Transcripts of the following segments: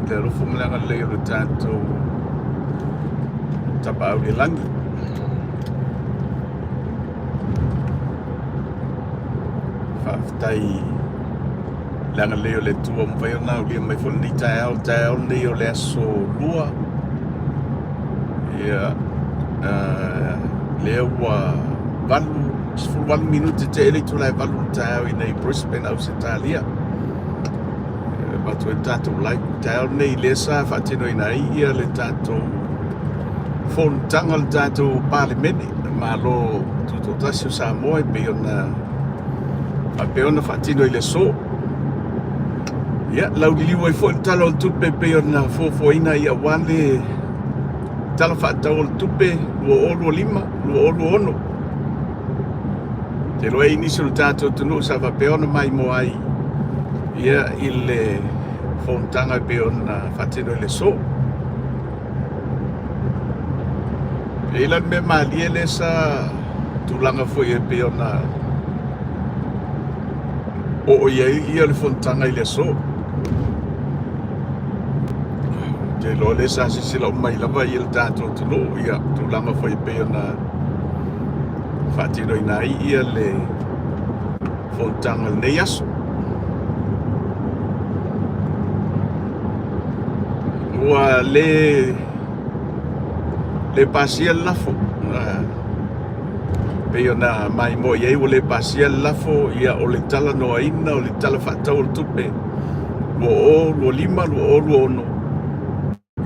Le alofa ma le agalelei o le tatou Tapaau i le Lagi. Faafetai i le agalelei o le Atua ua mafai ona aulia mai foi lenei taeao, le taeao lenei o le aso Lua. Ia, lea ua 8, 18 minute tea le itula e 8 i le taeao i inei i Brisbane, Ausetalia. E avatu ai le tatou like i le taeao lenei lea sa faatinoina ai ia le tatou fonotaga o le tatou Palemene, le Malo Tutoatasi o Samoa e pei ona faapea ona faatino i le aso. Ia, lauliliu ai foi le Tala o le Tupe e pei ona fuafuaina ia aua le Tala Faatatau o le Tupe 2025/2026. Te iloa e i ai nisi o le tatou atunuu sa faapea ona maimoa ai ia i le fonotaga e pei ona faatino i le aso. E i ai la le mea malie lea sa tulaga foi e pei ona oo i ai ia le fonotaga i le aso. Ou te iloa lea sa silasila uma mai lava ia le tatou atunuu ia tulaga foi e pei ona faatinoina ai ia le fonotaga i lenei aso. Ua le le pasia le lafo pei ona maimoa i ai ua le pasia le lafo ia o le talanoaina o le Tala Faatatau o le Tupe 2025/2026.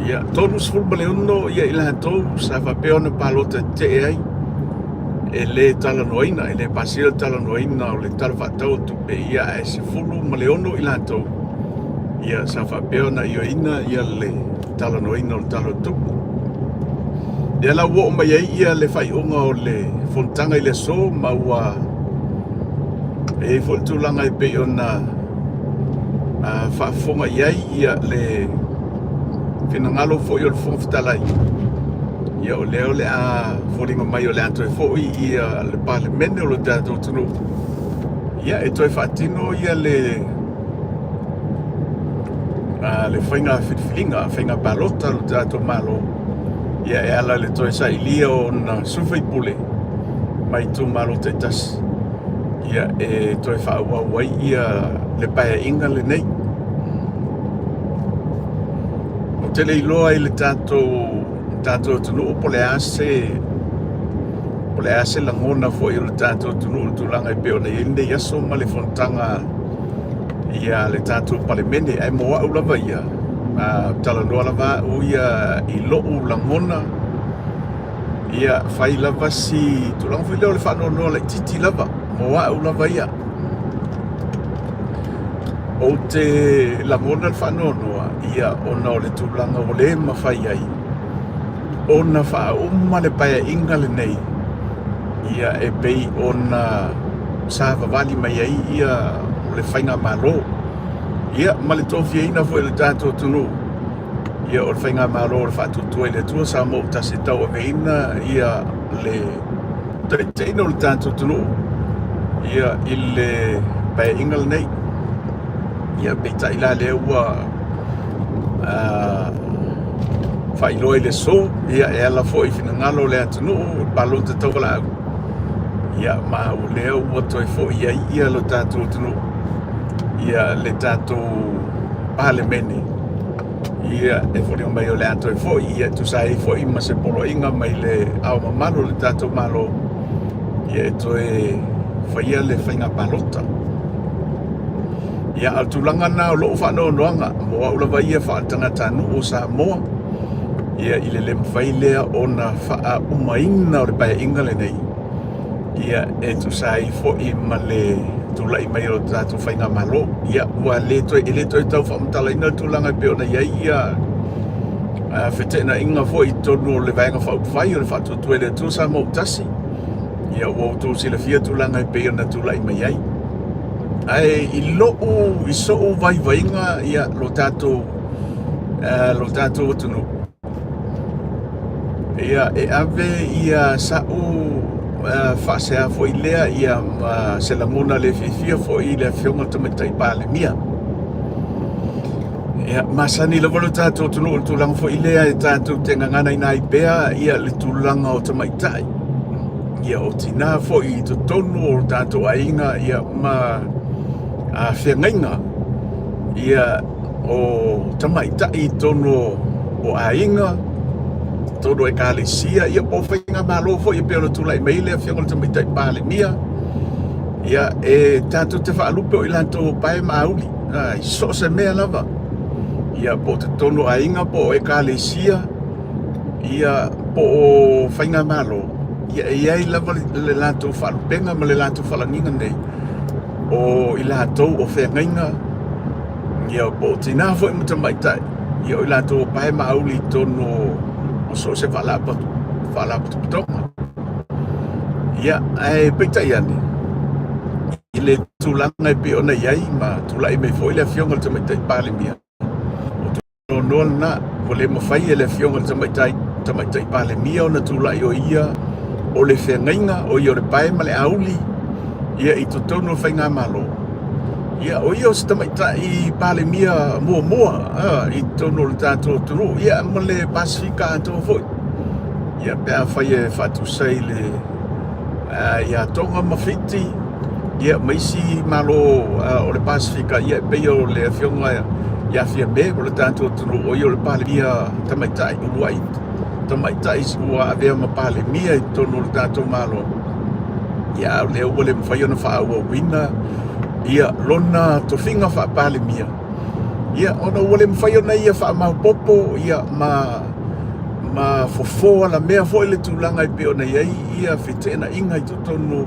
Ia, 36 ia i latou sa faapea ona palota tetee ai e le talanoaina, e le pasia le talanoaina o le Tala Faatatau o le Tupe, ia ae 16 i latou ia sa faapea ona ioeina ia le talanoaina o le Tala o le Tupe. Lea la ua oo mai ai ia le faaiuga o le fonotaga i le aso ma ua e i ai foi le tulaga e pei ona faafofoga i ai ia le finagalo foi o le Fofoga Fetalai, ia o lea o le a foliga mai o le a toe foi ia le Palemene o le tatou atunuu ia e toe faatino ia le le faiga filifiliga, faiga palota a lo tatou Malo ia e ala i le toe sailia o ona sui usufono mai itumalo taitasi ia e toe faaauau ai ia le paeaiga lenei. Ou te le iloa i le tatou tatou atunuu po o le a se po o le a se lagona foi o le tatou atunuu i le tulaga e pei ona i ai lenei aso ma le fonotaga ia le tatou Palemene. Ae mo au lava ia, talanoa lava au ia i lou lagona, ia fai lava si tulaga foi lea o le faanoanoa laitiiti lava mo au lava ia. Ou te lagona le faanoanoa ia ona o le tulaga ua le mafai ai ona faauma le paeaiga lenei ia e pei ona savavali mai ai ia le faigamalo ia ma le tofiaina foi o le tatou atunuu ia o le faigamalo o le Faatuatua i le Atua Samoa ua tasi e tauaveina ia le taitaiina o le tatou atunuu ia i le paeaiga lenei. Ia peitai la lea ua faailoa i le aso ia e ala foi i finagalo o le atunuu i le palota tauvalaau ia ma o lea ua toe foi ai ia lo tatou atunuu ia le tatou Palemene ia e foliga mai o le a toe foi ia e tusa ai foi ma se poloaiga mai le ao mamalu o le tatou Malo ia e toe faia le faiga palota. Ia, a o le tulaga lena o lou faanoanoaga mo au lava ia faaletagatanuu o Samoa, ia i le le mafai lea ona faaumaina o le paeaiga lenei, ia e tusa ai foi ma le tulai mai o le tatou faigamalo. Ia ua le toe e le toe tau faamatalaina le tulaga e pei ona i ai ia feteenaiga foi i totonu o le Vaega Faaupufai o le Faatuatua i le Atua Samoa ua Tasi. Ia ua outou silafia tulaga e pei ona tulai mai ai. Ae i lou i sou vaivaiga ia lo tatou lo tatou atunuu ia e ave ia sa'u faasea foi lea ia ma se lagona le fiafia foi i le afioga i le Tamaitai Palemia. Ia, masani lava lo tatou atunuu i le tulaga foi lea e tatou te gaganaina ai pea ia le tulaga o tamaitai. Ia, o tinā foi i totonu o tatou aiga ia ma a feagaiga ia o tamaitai i totonu o aiga, totonu o ekalesia, ia po o faigamalo foi e pei ona tulai mai le afioga i le Tamaitai Palemia. Ia, e tatou te faalupe o i latou o pae ma auli i so o se mea lava, ia po o totonu o aiga po o ekalesia, ia po o faigamalo, ia e i ai lava le latou faalupega ma le latou faalagiga nei o i latou o feagaiga, ia po o tinā foi ma tamaitai, ia o i latou o pae ma auli i totonu o so o se faalapotopotoga. Ia, ae peitai ane, i le tulaga e pei ona i ai ma tulai mai foi le afioga i le Tamaitai Palemia, o tunoa lena, ua le mafai e le afioga i le Tamaitai, Tamaitai Palemia ona tulai o ia o le feagaiga, o ia o le pae ma le auli ia i totonu o le faigamalo. Ia, o ia o se Tamaitai Palemia muamua i totonu o le tatou atunuu, ia ma le Pasefika atoa foi. Ia, pe afai e faatusa i le ia Tonga ma Fiti, ia ma isi malo o le Pasefika, ia e pei o le afioga ia Fiame o le tatou atunuu, o ia o le Palemia tamaitai, uluai tamaitai ua avea ma Palemia i totonu o le tatou Malo. Ia, a o lea ua le mafai ona faaauauina ia lona tofiga faa-Palemia, ia ona ua le mafai ona ia faamaopoopo ia ma ma fofo alamea foi le tulaga e pei ona i ai ia feteenaiga i totonu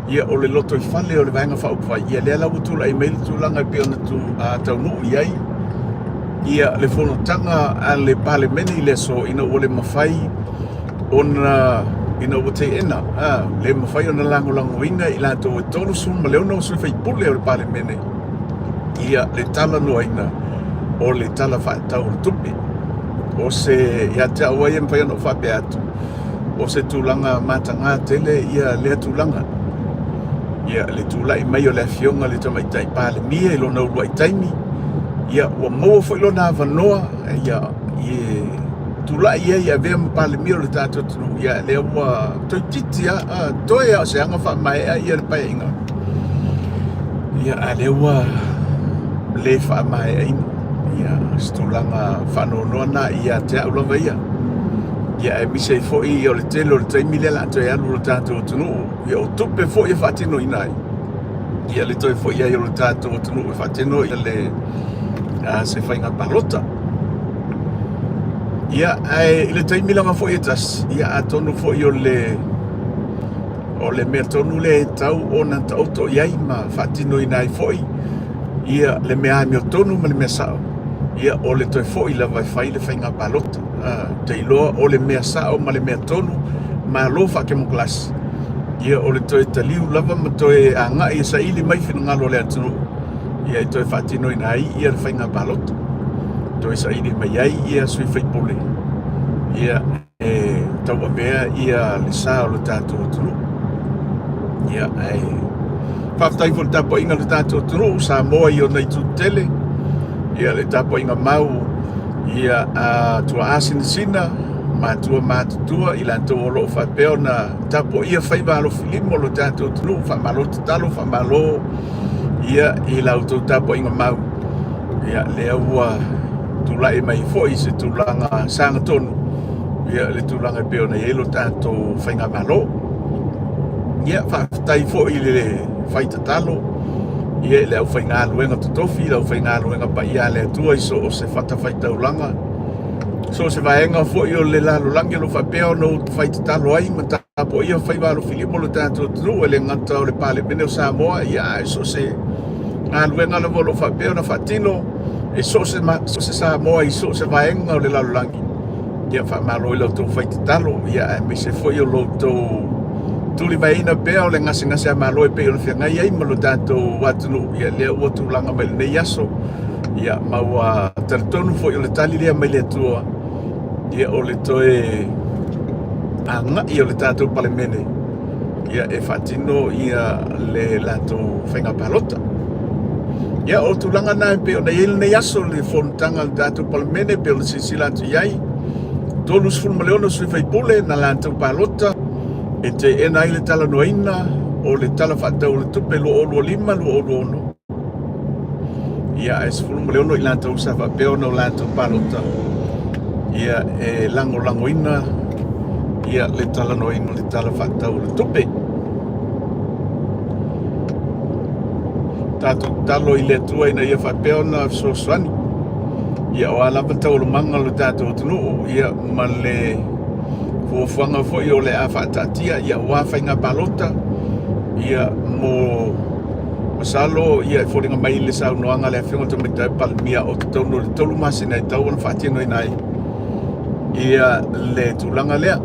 ia o le lotoifale o le Vaega Faaupufai. Ia lea la ua tulai mai le tulaga e pei ona tu, a, taunuu i ai ia le fonotaga a le Palemene i le aso ina ua le mafai ona ina ua teena, a, le mafai ona lagolagoina i latou e 36 sui faipule o le Palemene ia le talanoaina o le Tala Faatatau o le Tupe. O se, ia te au ai e mafai ona ou faapea atu, o se tulaga mataga tele ia lea tulaga. Ia le tulai mai o le afioga i le Tamaitai Palemia i lona uluai taimi, ia ua maua foi lona avanoa ia e tulai ai e avea ma Palemia o le tatou atunuu, ia lea ua toeitiiti lava, toe lava o se aga faamaea ia le paeaiga. Ia a lea ua le faamaeaina. Ia se tulaga faanoanoa na ia te au lava ia. Ia aemaise ai foi o le tele o le taimi lea o le a toe alu lo tatou atunuu, ia o tupe foi e faatinoina ai ia le toe foi ai o le tatou atunuu e faatino ia le a, se faiga palota. Ia ae i le taimi lava foi e tasi, ia atonu foi o le O le mea tonu lea e tatau ona taoto i ai ma faatinoina ai foi ia le mea amiotonu ma le mea sao, ia o le toe foi lava e fai le faiga palota. Ou te iloa o le mea sao ma le mea tonu, malo faatemokarasi, ia o le toe taliu lava ma toe agai e saili mai finagalo o le atunuu, ia e toe faatinoina ai ia le faiga palota, toe saili mai ai ia sui faipule, ia e tauavea ia le sa o le tatou atunuu. Ia, ae faafetai foi i le tapuaiga a le tatou atunuu, Samoa i ona itu tetele, ia le tapuaiga mau ia a tuaa sinasina, matua matutua, i latou o lo o faapea ona tapuaia faiva alofilima o le tatou atunuu. Faamalo tatalo, faamalo ia i la outou tapuaiga mau. Ia, lea ua tulai mai foi se tulaga sagatonu ia le tulaga e pei ona i ai lo tatou faigamalo. Ia, faafetai foi i le fai tatalo ia i le aufaigaluega totofi, le aufaigaluega paia a le Atua i so o se fatafaitaulaga, so o se vaega foi o le lalolagi o lo o faapea ona ou fai tatalo ai ma tapuaia faiva alofilima o lo tatou atunuu, e le gata o le Palemene o Samoa, ia ae so o se galuega lava o lo o faapea ona faatino e so o se Samoa i so o se vaega o le lalolagi. Ia faamalo i la outou fai tatalo, ia aemaise foi o lo outou tulivaeina pea o le gasegase a Malo e pei ona feagai ai ma lo tatou atunuu. Ia lea ua tulaga mai lenei aso, ia ma ua talitonu foi o le tali lea mai le Atua, ia o le toe agai o le tatou Palemene ia e faatino ia le latou faiga palota. Ia, o tulaga na e pei ona i ai lenei aso le fonotaga a le tatou Palemene e pei ona silasila atu i ai, 36 sui usufono na latou palota e teena ai le talanoaina o le Tala Faatatau o le Tupe 2025/2026. Ia, ae 16 i latou sa faapea ona o latou palota ia e lagolagoina ia le talanoaina o le Tala Faatatau o le Tupe. Tatou tatalo i le Atua ina ia faapea ona fesoasoani ia o a lava taualumaga o le tatou atunuu ia ma le fuafuaga foi o le a faataatia ia aua faiga palota ia mo masalo ia e foliga mai le saunoaga a le Afioga i le Tamaitai Palemia o totonu o le 3 masina e tatau ona faatinoina ai ia le tulaga lea.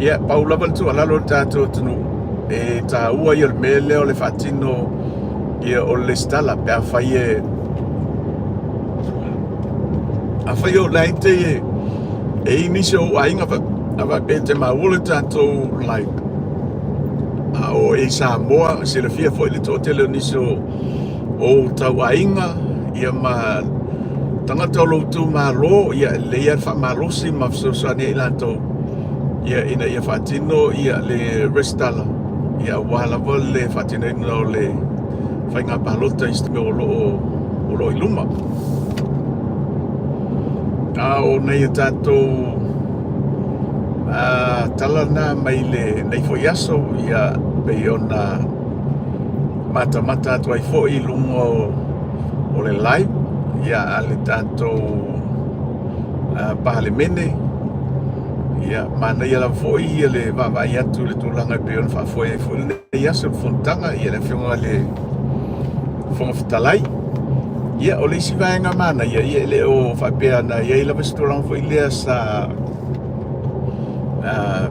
Ia, pau lava le tuualalo i le tatou atunuu, e taua ia o le mea lea o le faatino ia o le lesitala pe afai e afai o la e te e i nisi o ou aiga a faapea e te maua le tatou live a o e i Samoa silafia foi le toatele o nisi o ou tauaiga ia ma tagata o lou itumalo ia e lelei lava le faamalosi ma fesoasoani ai i latou ia ina ia faatino ia le resitala ia aua lava le faatinoina o le faiga palota i se taimi o lo o i luma. A o nai a tatou tala na mai lenei foi aso ia pei ona matamata atu ai foi i luga o le live ia a le tatou Palemene. Ia manaia lava foi ia le vaavaai atu i le tulaga e pei ona faafoe ai foi lenei aso le fonotaga ia le Afioga i le Fofoga Fetalai. Ia o le isi vaega manaia ia e le o faapea na i ai lava se tulaga foi lea sa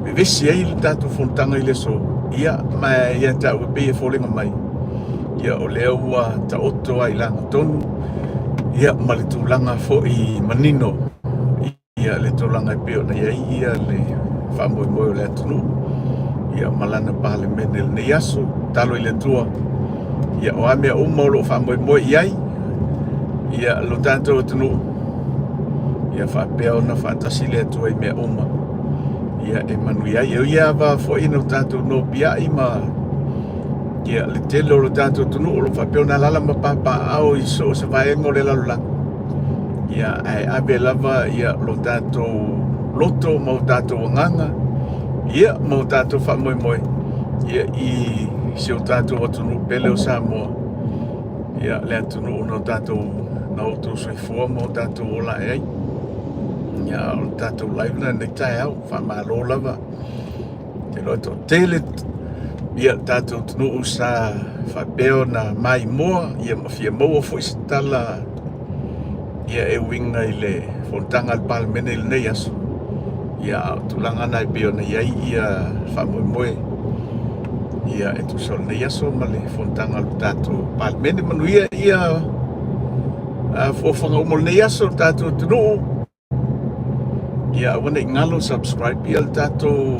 vevesi ai le tatou fonotaga i le aso ia ma ia te au e pei e foliga mai ia o lea ua taoto ai i lagatonu ia ma le tulaga foi manino ia le tulaga e pei ona i ai ia le faamoemoe o le atunuu ia ma lana Palemene i lenei aso. Tatalo i le Atua ia o a mea uma o lo o faamoemoe i ai ia lo tatou atunuu ia faapea ona faatasi le Atua i mea uma ia e manuia ai. E ui lava foi ina o tatou nopiai ma ia le tele o lo tatou atunuu o lo o faapea ona alaala ma papaaao i so o se vaega o le lalolagi, ia ae ave lava ia lo tatou loto ma o tatou agaga ia ma o tatou faamoemoe ia i si o tatou atunuu pele o Samoa, ia le atunuu na o tatou na outou soifua ma o tatou ola ae ai. Ia o le tatou live lena i lenei taeao, faamalo lava. Ou te iloa e toatele ia le tatou atunuu sa faapea ona maimoa ia ma fia maua foi se tala ia e uiga i le fonotaga a le Palemene i lenei aso. Ia a o tulaga na e pei ona i ai ia faamoemoe ia e tusa o lenei aso ma le fonotaga a le tatou Palemene. Manuia ia fuafuaga uma o lenei aso le tatou atunuu. Ia aua ne i galo subscribe ia le tatou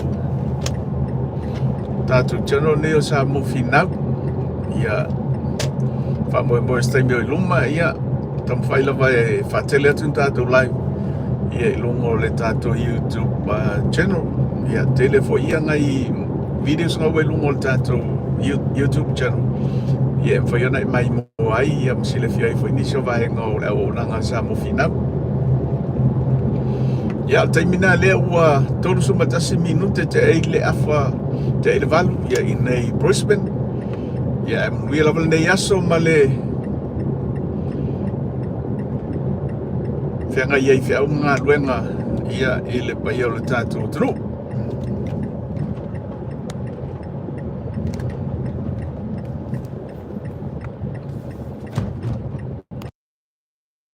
tatou channel nei o Samoa Finau. Ia faamoemoe se taimi o i luma ia taumafai lava e faatele atu ni tatou live ia i luga o le tatou YouTube channel. Ia tele foi ia nai videos nga ua i luga o le tatou YouTube channel. Ia e mafai ona e maimoa ai ia ma silafia ai foi nisi o vaega o le auaunaga a Samoa Finau. Ia, o le taimi lena lea ua 31 minute te ai le afa te ai le valu ia i nei Brisbane. Ia, e manuia lava lenei aso ma le feagai ai feau ma galuega ia i le paia o le tatou atunuu.